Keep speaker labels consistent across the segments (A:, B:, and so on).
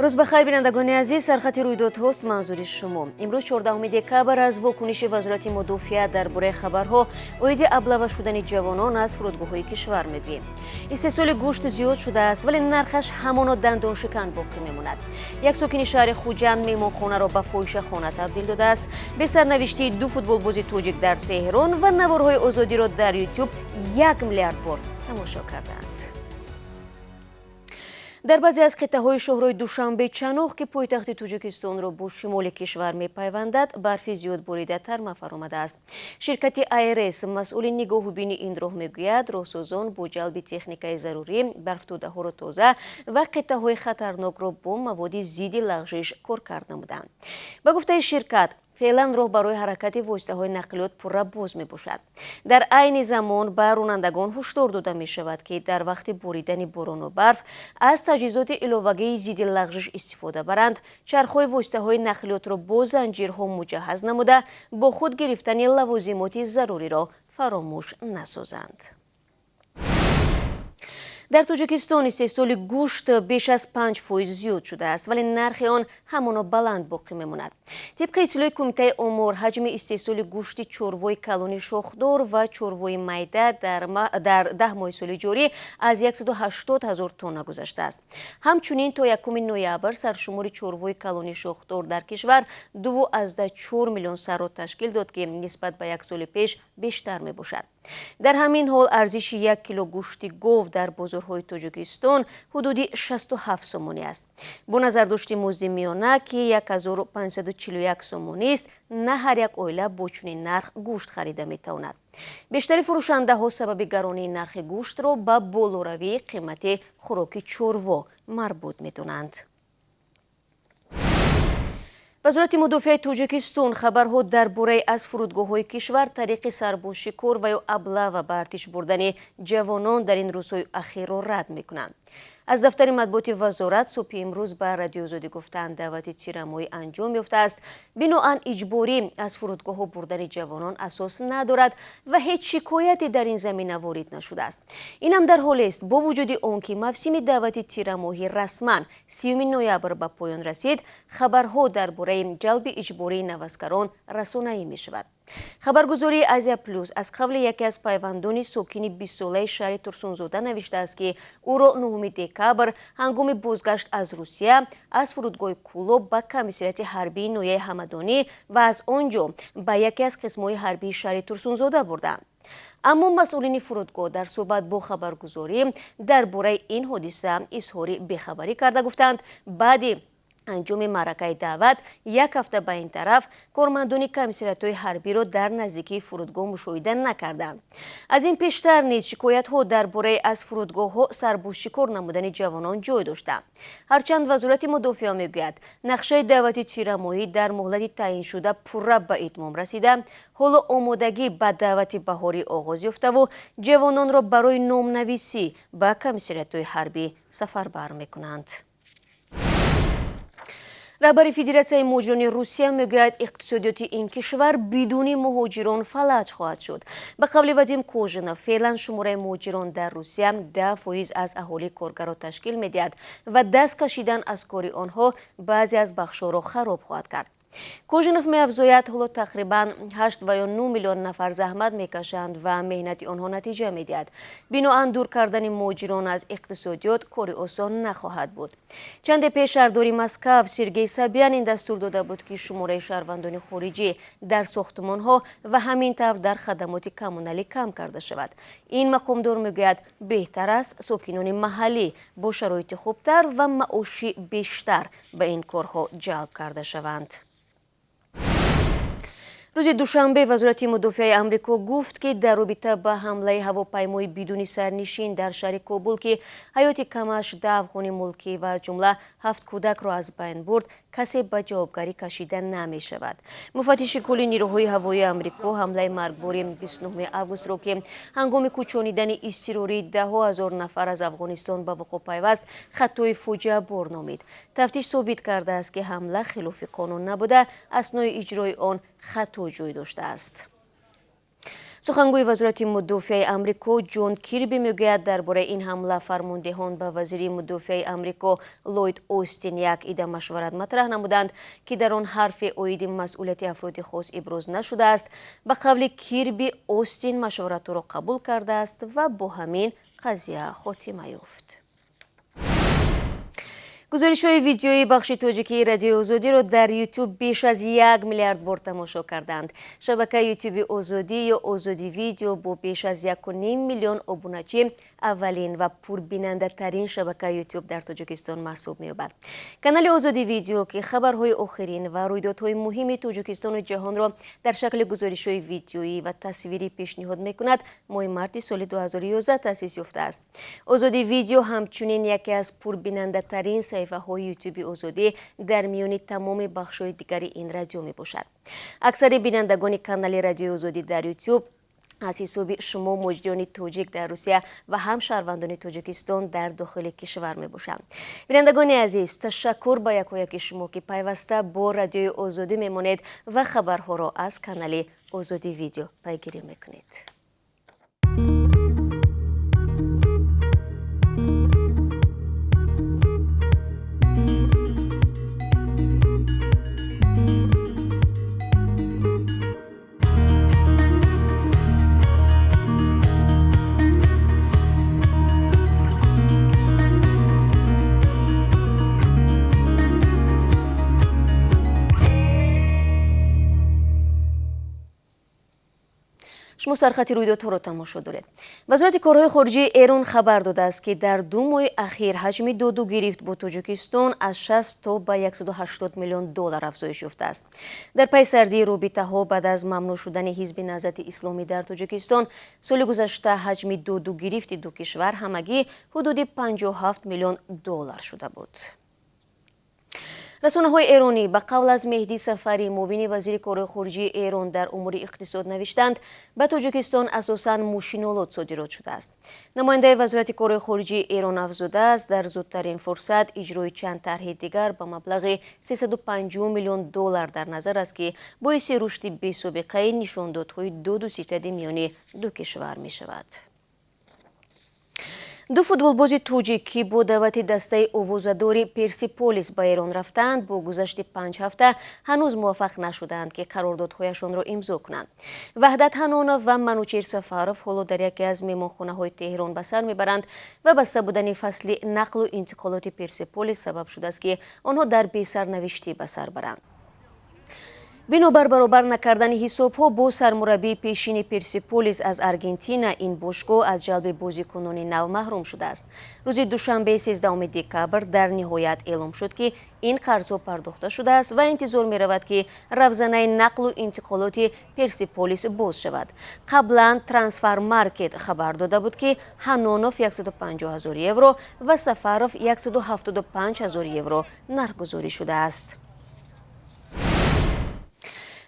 A: Рӯз ба хайр, бинандагони азиз. Сархати рӯйдодҳост манзури шумо. Имрӯз, 14 декабр, аз вокуниши Вазорати мудофиа дар бораи хабарҳо оиди облава шудани ҷавонон аз фурудгоҳҳои кишвар мегӯем. Истеҳсоли гӯшт зиёд шудааст, вале нархаш ҳамоно дандоншикан боқӣ мемонад. Як сокини шаҳри Хуҷанд меҳмонхонаро ба фоҳишахона табдил додааст. Бесарнавиштии ду футболбози тоҷик дар Теҳрон ва наворҳои Озодиро дар Ютуб 1 миллиард бор тамошо кардаанд. Дар баъзе аз қитъаҳои шоҳрои Душанбе Чаноқ, ки пойтахти Тоҷикистонро бо шимоли кишвар мепайвандад, барфи зиёд борида, тарма фаромадааст. Ширкати АРС, масъули нигоҳубини ин роҳ, мегӯяд, роҳсозон бо ҷалби техникаи зарурӣ барфтӯдаҳоро тоза ва қитъаҳои хатарнокро бо маводи зидди лағжиш коркард намуданд. Ба гуфтаи ширкат, феълан роҳ барои ҳаракати воситаҳои нақлиёт пурра боз мебошад. Дар айни замон ба ронандагон ҳушдор дода мешавад, ки дар вақти боридани борону барф аз таҷҳизоти иловагии зидди лағжиш истифода баранд, чархҳои воситаҳои нақлиётро бо занҷирҳо муҷаҳҳаз намуда, бо худ гирифтани лавозимоти заруриро фаромӯш насозанд. Дар Тоҷикистон истеҳсоли гӯшт беш аз 5% зиёд шудааст, вале нархи он ҳамоно баланд боқӣ мемонад. Тибқи иттилои Кумитаи омор, ҳаҷми истеҳсоли гӯшти чорвои калони шохдор ва чорвои майда дар 10 моҳи соли ҷорӣ аз 180 ҳазор тонна гузаштааст. Ҳамчунин, то 1 ноябр саршумори чорвои калони шохдор дар кишвар 2,4 миллион сарро ташкил дод, ки нисбат ба як соли пеш бештар мебошад. Дар ҳамин ҳол, арзиши 1 кило гӯшти гов дар бозорҳои Тоҷикистон ҳудуди 67 сомонӣ аст. Бо назардошти музди миёна, ки 1541 сомонӣ аст, на ҳар як оила бо чунин нарх гӯшт харида метавонад. Бештари фурӯшандаҳо сабаби гаронии нархи гӯштро ба болоравии қимати хӯроки чорво марбут медонанд. Вазорати мудофиаи Тоҷикистон хабарҳо дар бораи аз фурудгоҳҳои кишвар тариқи сарбозшикор ва ё облава ба артиш бурдани ҷавонон дар ин рӯзҳои ахирро рад мекунанд. Аз дафтари матбуоти вазорат субҳи имрӯз ба Радиои Озодӣ гуфтанд, даъвати тирамоҳӣ анҷом ёфтааст, биноан иҷборӣ аз фурудгоҳҳо бурдани ҷавонон асос надорад ва ҳеҷ шикояте дар ин замина ворид нашудааст. Инам дар ҳолест, бо вуҷуди он ки мавсими даъвати тирамоҳӣ расман 30 ноябр ба поён расид, хабарҳо дар бораи ҷалби иҷбории наваскарон расонаӣ мешавад. Хабаргузории Азия Плюс аз қавли яке аз пайвандони сокини 20-солаи шаҳри Турсунзода навиштааст, ки ӯро 9 декабр ҳангоми бозгашт аз Русия аз фурудгоҳи Кӯлоб ба комиссариати ҳарбии ноҳияи Ҳамадонӣ ва аз он ҷо ба яке аз қисмҳои ҳарбии шаҳри Турсунзода бурданд. Аммо масъулини фурудгоҳ дар суҳбат бо хабаргузорӣ дар бораи ин ҳодиса изҳори бехабарӣ карда, гуфтанд, баъди анҷоми маъракаи даъват як ҳафта ба ин тараф кормандони комиссариатҳои ҳарбиро дар наздикии фурудгоҳ мушоҳида накарданд. Аз ин пештар низ шикоятҳо дар бораи аз фурудгоҳҳо сарбозшикор намудани ҷавонон ҷой доштанд. Ҳарчанд Вазорати мудофиа мегӯяд, нақшаи даъвати тирамоҳӣ дар муҳлати таъйиншуда пурра ба итмом расида, ҳоло омодагӣ ба даъвати баҳорӣ оғоз ёфтаву ҷавононро барои номнависӣ ба комиссариатҳои ҳарбӣ сафарбар мекунанд. Раҳбари Федератсияи муҳоҷирони Русия мегӯяд, иқтисодиёти ин кишвар бидуни муҳоҷирон фалаҷ хоҳад шуд. Ба қавли Вадим Кожинов, феълан шумораи муҳоҷирон дар Русия 10% аз аҳолии коргарро ташкил медиҳад ва даст кашидан аз кори онҳо баъзе аз бахшҳоро хароб хоҳад кард. Кожинов меафзояд, ҳоло тақрибан 8 ва ё 9 миллион нафар заҳмат мекашанд ва меҳнати онҳо натиҷа медиҳад. Биноан, дур кардани муҳоҷирон аз иқтисодиёт кори осон нахоҳад буд. Чанде пеш шаҳрдори Москав Сергей Собянин дастур дода буд, ки шумораи шаҳрвандони хориҷӣ дар сохтмонҳо ва ҳамин тавр дар хадамоти коммуналӣ кам карда шавад. Ин мақомдор мегӯяд, беҳтар аст сокинони маҳаллӣ бо шароити хубтар ва маоши бештар ба ин корҳо ҷалб карда шаванд. Рӯзи душанбе Вазорати мудофиаи Амрико гуфт, ки дар робита ба ҳамлаи ҳавопаймои бидуни сарнишин дар шаҳри Кобул, ки ҳаёти камаш 10 афғони мулкӣ ва аз ҷумла ҳафт кӯдакро аз байн бурд, касе ба ҷавобгарӣ кашида намешавад. Муфаттиши кулли нирӯҳои ҳавоии Амрико ҳамлаи маргбори 29 августро, ки ҳангоми кӯчонидани изтирории даҳҳо ҳазор нафар аз Афғонистон ба вуқӯъ пайваст, хатои фоҷиабор номид. Тафтиш собит кардааст, ки ҳамла хилофи қонун набуда, аснои иҷрои он хато ҷой доштааст. Сухангӯи Вазорати мудофиаи Амрико Ҷон Кирби мегӯяд, дар бораи ин ҳамла фармондеҳон ба вазири мудофиаи Амрико Ллойд Остин як ида машварат матраҳ намуданд, ки дар он ҳарфе оиди масъулияти афроди хос иброз нашудааст. Ба қавли Кирби, Остин машваратро қабул кардааст ва бо ҳамин қазия хотима ёфт. Гузоришҳои видеои бахши тоҷикии Радиои Озодиро дар Ютуб беш аз 1 миллиард бор тамошо карданд. Шабакаи Ютуби Озодӣ ё Озодӣ Видео бо беш аз 1,5 миллион обуначӣ аввалин ва пурбинандатарин шабакаи Ютуб дар Тоҷикистон маҳсуб меёбад. Канали Озодӣ Видео, ки хабарҳои охирин ва рӯйдодҳои муҳими Тоҷикистону ҷаҳонро дар шакли гузоришҳои видеоӣ ва тасвирӣ пешниҳод мекунад, моҳи марти соли 2011 таъсис ёфтааст. Озодӣ Видео ҳамчунин яке аз пурбинандатарин саҳифаҳои Ютуби Озодӣ дар миёни тамоми бахшҳои дигари ин радио мебошад. Аксари бинандагони канали Радиои Озодӣ дар Ютуб аз ҳисоби шумо, муҳоҷирони тоҷик дар Русия ва ҳам шаҳрвандони Тоҷикистон дар дохили кишвар мебошанд. Бинандагони азиз, ташаккур ба якояки шумо, ки пайваста бо Радиои Озодӣ мемонед ва хабарҳоро аз канали Озодӣ Видео пайгирӣ мекунед. Шумо сархати рӯйдодҳоро тамошо доред. Вазорати корҳои хориҷии Эрон хабар додааст, ки дар 2 моҳи ахир ҳаҷми доду гирифт бо Тоҷикистон аз 60 то ба 180 миллион доллар афзоиш ёфтааст. Дар пайи сардии робитаҳо баъд аз мамнӯъ шудани Ҳизби Наҳзати Исломӣ дар Тоҷикистон, соли гузашта ҳаҷми доду гирифти ду кишвар ҳамагӣ ҳудуди 57 миллион доллар шуда буд. Расонаҳои эронӣ ба қавл аз Меҳдӣ Сафарӣ, муовини вазири корҳои хориҷии Эрон дар умури иқтисод, навиштанд, ба Тоҷикистон асосан мошинолот содирот шудааст. Намояндаи Вазорати корҳои хориҷии Эрон афзудааст, дар зудтарин фурсат иҷрои чанд тарҳи дигар ба маблағи 350 миллион доллар дар назар аст, ки боиси рушди бесобиқаи нишондодҳои доду ситади миёни ду кишвар мешавад. Ду футболбози тоҷик, ки бо даъвати дастаи овозадори Персиполис ба Эрон рафтаанд, бо гузашти 5 ҳафта ҳанӯз муваффақ нашудаанд, ки қарордодҳояшонро имзо кунанд. Ваҳдат Ҳанонов ва Манучер Сафаров ҳоло дар яке аз меҳмонхонаҳои Теҳрон ба сар мебаранд ва баста будани фасли нақлу интиқолоти Персиполис сабаб шудааст, ки онҳо дар бесарнавиштӣ ба сар баранд. Бинобар баробар накардани ҳисобҳо бо сармураббии пешини Персиполис аз Аргентина, ин бошгоҳ аз ҷалби бозикунони нав маҳрум шудааст. Рӯзи душанбе, 13 декабр, дар ниҳоят эълом шуд, ки ин қарзҳо пардохта шудааст ва интизор меравад, ки равзанаи нақлу интиқолоти Персиполис боз шавад. Қаблан Трансфер Маркет хабар дода буд, ки Ҳанонов 150 ҳазор евро ва Сафаров 175 ҳазор евро нархгузорӣ шудааст.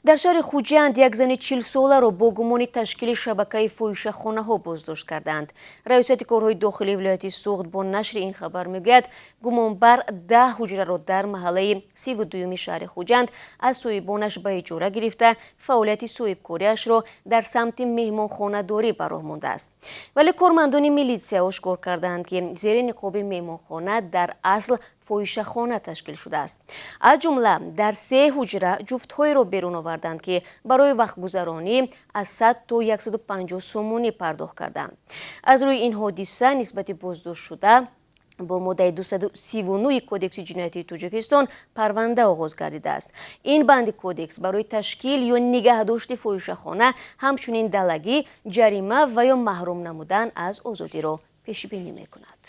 A: Дар шаҳри Хуҷанд як зани 40-соларо бо гумони ташкили шабакаи фоҳишахонаҳо боздошт карданд. Раёсати корҳои дохилии вилояти Суғд бо нашри ин хабар мегӯяд, гумонбар 10 ҳуҷраро дар маҳаллаи 32-юми шаҳри Хуҷанд аз соҳибонаш ба иҷора гирифта, фаъолияти соҳибкориашро дар самти меҳмонхонадорӣ ба роҳ мондааст. Вале кормандони милитсия ошкор карданд, ки зери ниқоби меҳмонхона дар асл фоҳишахона ташкил шудааст. Аз ҷумла дар се ҳуҷра ҷуфтҳоеро берун оварданд, ки барои вақтгузаронӣ аз 100 то 150 сомонӣ пардохт карданд. Аз рӯи ин ҳодиса нисбати боздоштшуда бо моддаи 239 Кодекси ҷиноятии Тоҷикистон парванда оғоз гардидааст. Ин банди кодекс барои ташкил ё нигаҳдошти фоҳишахона ҳамчунин далагӣ, ҷарима ва ё маҳрум намудан аз озодиро пешбинӣ мекунад.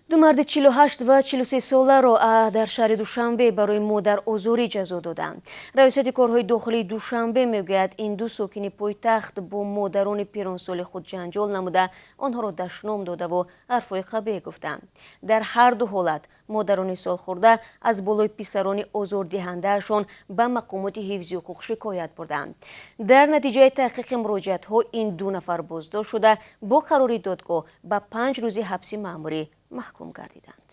A: Ду марди 48 ва 43 соларо дар шаҳри Душанбе барои модарозорӣ ҷазо доданд. Раёсати корҳои дохилии Душанбе мегӯяд, ин ду сокини пойтахт бо модарони пиронсоли худ ҷанҷол намуда, онҳоро дашном додаву ҳарфҳои қабеҳ гуфтанд. Дар ҳар ду ҳолат модарони солхӯрда аз болои писарони озордиҳандаашон ба мақомоти ҳифзи ҳуқуқ шикоят бурданд. Дар натиҷаи таҳқиқи муроҷиатҳо ин ду нафар боздошт шуда, бо қарори додгоҳ ба 5 рӯзи ҳабси маъмурӣ маҳкум гардиданд.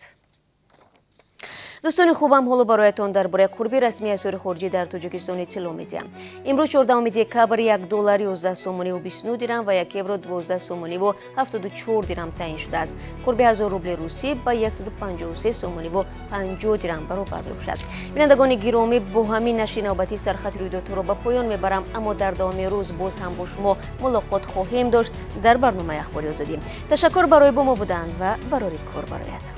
A: Дӯстони хубам, ҳоло бароятон дар бораи қурби расмии асъори хориҷӣ дар Тоҷикистон иттилоъ медиҳам. Имрӯз, 14 декабр, 1 доллар 11 сомониву 29 дирам ва 1 евро 12 сомониву 74 дирам таъин шудааст. Қурби 1000 рубли русӣ ба 153 сомониву 50 дирам баробар мебошад. Бинандагони гиромӣ, бо ҳамин нашри навбатии Сархати рӯйдодҳоро ба поён мебарам, аммо дар давоми рӯз боз ҳам бо шумо мулоқот хоҳем дошт дар барномаи Ахбори Озодӣ. Ташаккур барои бо мо будан ва барори кор бароятон.